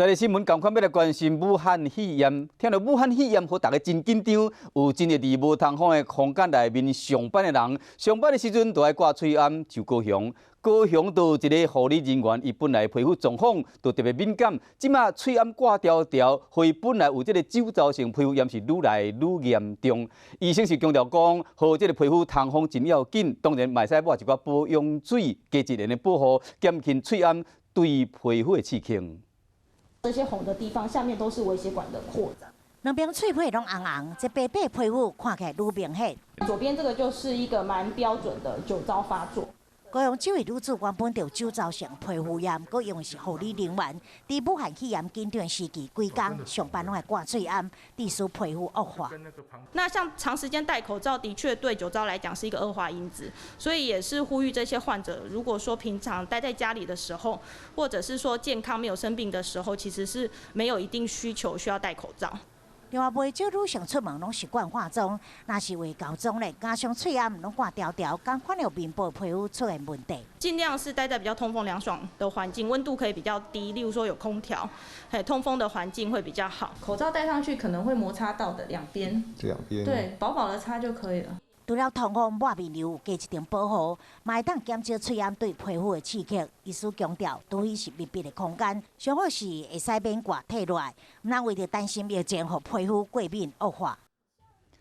這个新聞仝款欲來關心武漢肺炎，聽著武漢肺炎，予逐家真緊張，有真濟佇無通風的空間內面上班的人，上班的時陣都愛掛喙罨。就高雄，高雄都有一个護理人員，伊本來皮膚狀況就特別敏感，這馬喙罨掛牢牢，予伊本來有這个酒糟性皮膚炎是愈來愈嚴重。醫生是強調講，予這个皮膚通風真要緊，當然嘛會使抹一寡保養水，加自然的保護，減輕喙罨對皮膚的刺激。這些紅的地方，下面都是微血管的擴張。兩邊喙皮攏紅紅，這白白皮膚看起來愈明顯。左邊這個就是一個蠻標準的酒糟發作。高雄這位女子原本著酒糟性皮膚炎，閣因為是護理人員，佇武漢肺炎緊張時期，規工上班攏愛掛喙罨，致使皮膚惡化。那像長時間戴口罩，的確對酒糟來講是一個惡化因子，所以也是呼籲這些患者，如果說平常待在家裡的時候，或者是說健康沒有生病的時候，其實是沒有一定需求需要戴口罩。另外，袂少女性出門攏習慣化妝，若是未厚妝咧，加上喙罨攏掛牢牢，仝款有面部皮膚出現問題。盡量是待在比較通風涼爽的環境，溫度可以比較低，例如說有空調，嘿，通風的環境會比較好。口罩戴上去可能會摩擦到的兩邊，這兩邊，對，薄薄的擦就可以了。除了通風抹面油加一層保護，嘛會當減少喙罨對皮膚的刺激。醫師強調，除非是密閉的空間，上好是會使免掛退落來，毋通為著擔心疫情，予皮膚過敏惡化。